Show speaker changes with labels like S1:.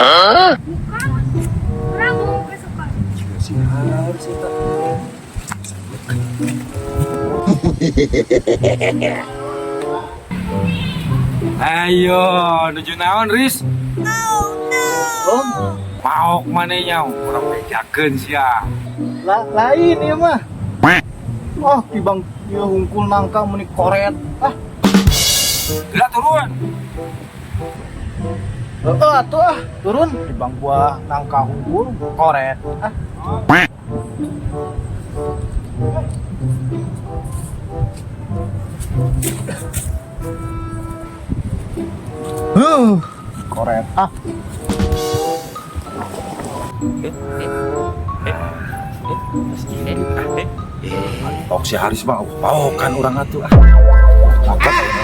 S1: Bukan. Urang mau kesukaan.
S2: Juga si Haris eta. Ayo, nuju naon, Riz?
S3: Om,
S2: Maok maneh nya, urang bejakeun sia.
S3: Lain ieu mah. Oh, tibang ieu hungkul nangka meuni koret. Ah,
S2: Geura turun.
S3: Heeh atuh ah, turun tibang buah nangka hungkul koret. Ah. Huh, koret. Ah.
S2: Tok si Haris mah paokan urang atuh ah. Cakep.